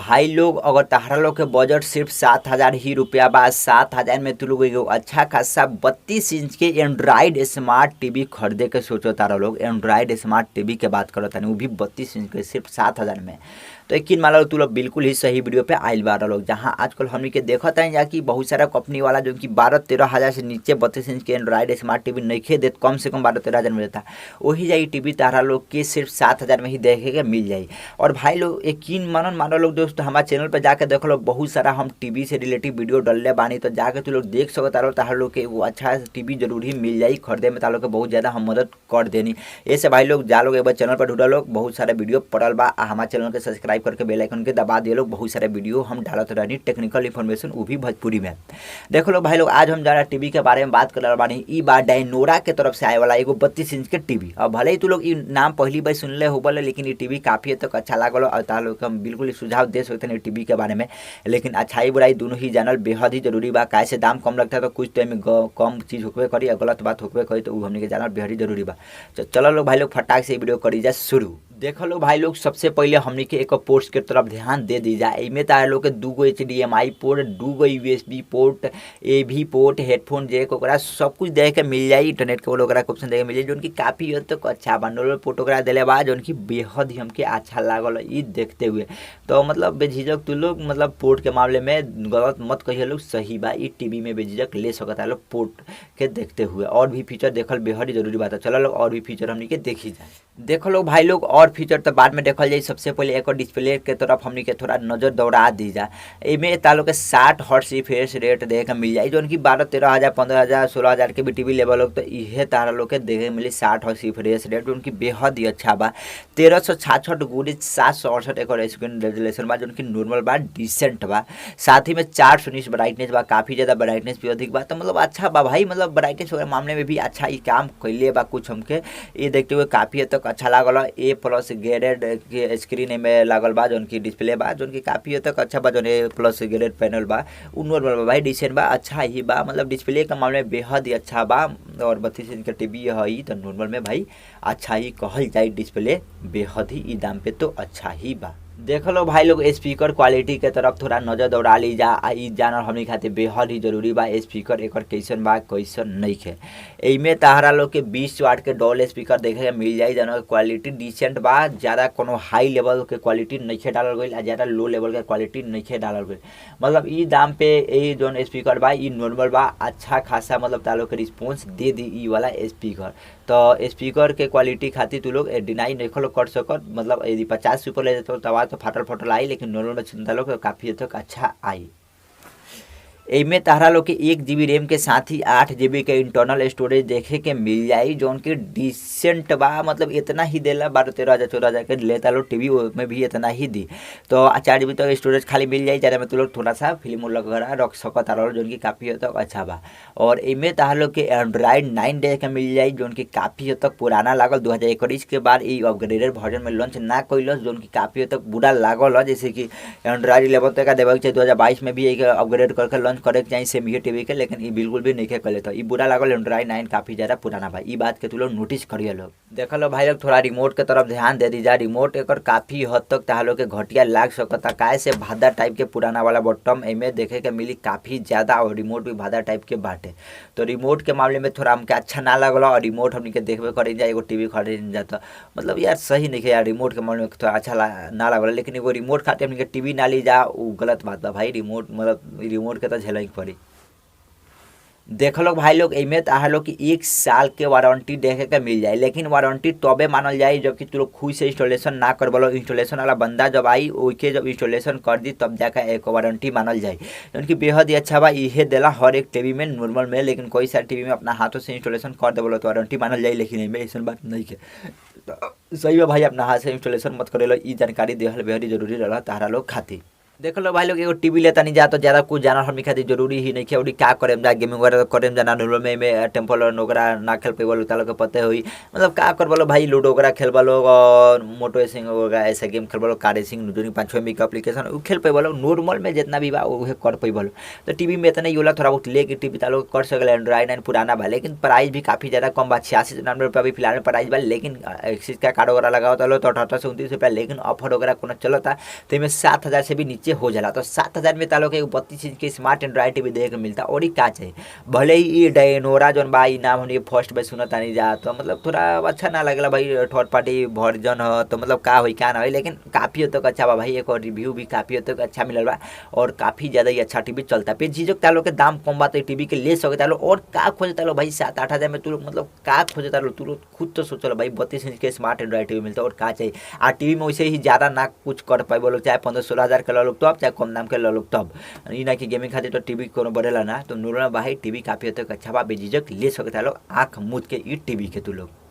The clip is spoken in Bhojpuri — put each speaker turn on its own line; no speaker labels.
भाई लोग अगर तहरा लोग के बजट सिर्फ 7,000 ही रुपया बा, 7,000 में तू लोग एगो अच्छा खासा 32 इंच के एंड्रॉयड स्मार्ट टीवी खरीदे के सोचो तारा लोग। एंड्रॉयड स्मार्ट टीवी के बात करो तानी, वो भी 32 इंच के सिर्फ 7,000 में। तो यकीन मान लो तू लोग बिल्कुल ही सही वीडियो पे आइल बारा लोग, जहाँ आजकल हमनी के देखत हैं या कि बहुत सारा कंपनी वाला जो कि 12-13 हज़ार से नीचे 32 इंच के एंड्रॉयड स्मार्ट टीवी नहीं देत, कम से कम 12-13 हज़ार में देता। वही जाई टीवी तारा लोग के सिर्फ 7,000 में ही देखे के मिल जाई। और भाई लोग यकीन मानो मानो लोग दोस्त, हमारे चैनल पर जाके देख लो, बहुत सारा हम टीवी से रिलेटिव वीडियो डलले बानी, तो जाके तू लोग देख सकता रहो। तारा लोग के एगो अच्छा टीवी जरूर ही मिल जाई खरीदे में, तारा लोग के बहुत ज़्यादा हम मदद कर देनी। ऐसे भाई लोग जा लोग एक बार चैनल पर ढूंढा लोग, बहुत सारे वीडियो पड़ल बा। हमारे चैनल के सब्सक्राइब करके बेल आइकन के दबा दिए लोग, बहुत सारे वीडियो हम डालत रहनी टेक्निकल इन्फॉर्मेशन, वो भी भोजपुरी में। देखो लोग भाई लोग, आज हम जरा टीवी के बारे में बात कर रहा बानी। ई बार डायनोरा के तरफ से आए वाला एगो 32 इंच के टीवी। अब भले ही तू लोग ई नाम पहली बार सुनले हो बोले, लेकिन ये टीवी काफ़ी हद तक अच्छा लागल और तार लोग हम बिल्कुल सुझाव दे सकते हैं टीवी के बारे में। लेकिन अच्छाई बुराई दोनों ही जानल बेहद ही जरूरी बा। कैसे दाम कम लगता है तो कुछ तो एमें कम चीज़ होकबे करी और गलत बात होकबे करी, तो उ हमनी के जानल बेहद ही जरूरी बा। तो चलो लोग भाई लोग फटाक से वीडियो करी जा शुरू। देखो लो भाई लोग, सबसे पहले हमनी के एक पोर्ट्स के तरफ ध्यान दे दी जाए। इमे तार लोग के 2 HDMI port, 2 USB port, AV port, headphone jack ओकरा सब कुछ देखे के मिल जाई। इंटरनेट केबल ओकरा ऑप्शन देखे मिल जाई, जोन की काफ़ी हद तक अच्छा बा। नॉर्मल पोर्ट ओकरा देले बा, जोन की बेहद ही हमके अच्छा लागल ई देखते हुए। तो मतलब बेझिझक तू लोग मतलब पोर्ट के मामले में गलत मत कहिए लोग, सही बा। ई टीवी में बेझिझक ले सकता लोग पोर्ट के देखते हुए। और भी फीचर देखल बेहद ही जरूरी बात है। चलो लोग और भी फीचर हमनी के देखी जाए। देखो लोग भाई लोग, और फीचर तो बाद में देखल जाए, सबसे पहले एक डिस्प्ले के तरफ हमनी के थोड़ा नज़र दौड़ा दी जाए। एमे तालो के 60 हर्ट्ज रिफ्रेश रेट देखे के मिल जाए, जोन की 12-13 हज़ार 15,000 16,000 के भी टीवी लेवल लोग तो इहे तारा लोग के देखे मिली 60 हर्ट्ज रिफ्रेश रेट, जोन की बेहद ही अच्छा बा। 1366 गुणे 768 एक स्क्रीन रेजोल्यूशन बा, जोन की नॉर्मल बा, डिसेंट बा। साथ ही में 419 ब्राइटनेस बा, काफ़ी ज़्यादा ब्राइटनेस भी अधिक बा। तो मतलब अच्छा बा भाई, मतलब ब्राइटनेस वगैरह मामले में भी अच्छा ही काम कैले बा। कुछ हमके ये देखते हुए काफ़ी हद तक अच्छा लागल। ए प्लस ग्रेड के स्क्रीन में लागल बा, जोन की डिस्प्ले बा, जोन की काफ़ी हद तक अच्छा बा। Zone A plus grade panel बा उ नॉर्मल बा भाई, डिसेंट बा, अच्छा ही बा। मतलब डिस्प्ले के मामले में बेहद ही अच्छा बा। और 32 इंच के टीवी है तो नॉर्मल में भाई अच्छा ही कहल जाए, डिस्प्ले बेहद ही ई दाम पे तो अच्छा ही बा। देख लो भाई लोग, स्पीकर क्वालिटी के तरफ थोड़ा नज़र दौड़ा ली जा। ई जानल हमनी खातिर बेहद ही जरूरी बा, स्पीकर एकर कैसन बा कैसन नहीं है। एमे तहरा लोग के 20 वाट के डॉल स्पीकर देखे के मिल जाई, जौन क्वालिटी डिसेंट बा। ज़्यादा कोनो हाई लेवल के क्वालिटी नहीं डालल गइल आ ज़्यादा लो लेवल के क्वालिटी नहीं डालल गइल। मतलब ई दाम पे ये जौन स्पीकर बा ई नॉर्मल बा, अच्छा खासा मतलब तार लोग के रिस्पॉन्स दे दी ई वाला स्पीकर। तो स्पीकर के क्वालिटी खातिर तू लोग डिनाई नहीं कर सकत। मतलब यदि 50 ऊपर ले जाते तो आवाज़ तो फाटल फाटल आई, लेकिन नॉर्मल में सुनता लोग तो काफ़ी हद तक अच्छा आई। एमे तहरा लोग के 1 GB RAM के साथ ही 8 GB के इंटरनल स्टोरेज देखे के मिल जाई, जोन की डिसेंट बा। मतलब इतना ही देला 12-13 हज़ार 14 हज़ार के लेता लोग टीवी में भी इतना ही दी। तो 4 GB तक स्टोरेज खाली मिल जाई, ज़्यादा में तू लोग थोड़ा सा फिल्म वगैरह रख सकता रहो, जोन की काफ़ी हद तक अच्छा बा। और एमे तहरा लोग के एंड्रॉयड 9 देखे के मिल जाई, जोन की काफ़ी हद तक पुराना लागल। 2021 के बाद ई अपग्रेडेड वर्जन में लॉन्च ना कैलस, जोन की काफ़ी हद तक बुरा लागल। जैसे कि एंड्रॉयड 11 तक देवे के चाहिए, 2022 में भी एक अपग्रेड करके लॉन्च करे के चाहिए सेम ये टीवी के, लेकिन ई बिल्कुल भी नहीं करे। तो ई बुरा लागल। एंड्रॉयड 9 काफ़ी ज़्यादा पुराना भाई, ई बात के तू लोग नोटिस करिए लोग। देख लो भाई लोग, थोड़ा रिमोट के तरफ ध्यान दे दी जा। रिमोट एकर काफ़ी हद तक तहां लोग के घटिया लाग सकता, काहे से भादा टाइप के पुराना वाला बॉटम एमे देखे के मिली काफ़ी ज़्यादा, और रिमोट भी भादा टाइप के बाटे। तो रिमोट के मामले में थोड़ा हमके अच्छा ना लगल। और रिमोट हमनी के देखबे करी जा, एगो टीवी खरीद जाता मतलब यार सही नहीं है यार, रिमोट के मामले में थोड़ा अच्छा ना लगल। लेकिन एगो रिमोट खातिर हमनी के टीवी ना ली जा, उ गलत बात बा भाई। रिमोट मतलब रिमोट के तो झेलही पड़ी। देख लो भाई लोग, एमे तहां लोग की 1 साल के वारंटी देखे के मिल जाए, लेकिन वारंटी तबे मानल जाए जबकि तू लोग खुद से इंस्टॉलेशन ना करबलो। इंस्टॉलेशन वाला बंदा जब आई ओके जब इंस्टॉलेशन कर दी तब जाकर एक वारंटी मानल जाए, जौन की बेहद ही अच्छा बा। इहे देला हर एक टीवी में नॉर्मल में, लेकिन कोई सारा टीवी में अपना हाथों से इंस्टॉलेशन कर देवलो तो वारंटी मानल जाए, लेकिन एमे ऐसा बात नहीं है। तो सही है भाई, अपना हाथ से इंस्टॉलेशन मत करेलो। ई जानकारी देहल बेहद ही जरूरी रहा तहारा लोग खातिर। देख लो भाई लोग, एगो टीवी लेता नहीं जा तो ज्यादा कुछ जाना हमनी खातिर जरूरी ही नहीं है। और का करेम जा गेमिंग वगैरह करेम जा ना नूरो में टेम्पल रन वगैरह ना खेल पेबल तालो के पते होई, मतलब का करबलो भाई, लूडो वगैरह खेलबा लोग और मोटो रेसिंग वगैरह ऐसा गेम खेलबा लोग, कार रेसिंग जो 5-6 एमबी के एप्लीकेशन उ खेल पेबलो, नॉर्मल में जितना भी बा उहे कर पेबलो। तो टीवी में इतना ही होला, थोड़ा बहुत लेके टीवी तालो कर सकले। एंड्रॉइड 9 पुराना बा लेकिन प्राइस भी काफ़ी ज़्यादा कम बा, 8699 रुपया भी फिलहाल में प्राइस बा। लेकिन एक्सिस का कार्ड वगैरह लगाओ तो 1829 रुपया, लेकिन ऑफर वगैरह कोनो चलता तो इमें 7000 से भी नीचे हो जाला। तो 7000 में तालो के 32 इंच के स्मार्ट एंड्रॉइड टीवी देखे के मिलता। और का चाहिए, भले ही डायनोरा जोन बा ई नाम हमनी फर्स्ट बार सुनत आनी जा तो मतलब थोड़ा अच्छा ना लगला भाई, थर्ड पार्टी वर्जन ह तो मतलब का होई का ना होई, लेकिन काफ़ी हद तक अच्छा बा भाई। एक और रिव्यू भी काफ़ी हद तक अच्छा मिलल बा और काफ़ी ज़्यादा ही अच्छा टीवी चलता। फिर झिझक तालो के दाम कम बा तो टीवी के ले सकता लो। और का खोजता लो भाई 7-8 हज़ार में तू लोग, मतलब का खोजता लो तू लोग खुद तो सोचल भाई, 32 इंच के स्मार्ट एंड्रॉइड टीवी मिलता और का चाहिए। आ टीवी में वैसे ही ज़्यादा ना कुछ कर पाए लोग, चाहे 15-16 हज़ार के लोग तब, चाहे कम दाम के लोग तब, ई ना कि गेमिंग खातिर तो टीवी कोनो बढ़ेला ना। तो नूरा भाई टीवी काफ़ी हद तक अच्छा बा, बेझिझक ले सकता लोग आँख मूंद के ई टीवी के तू लोग।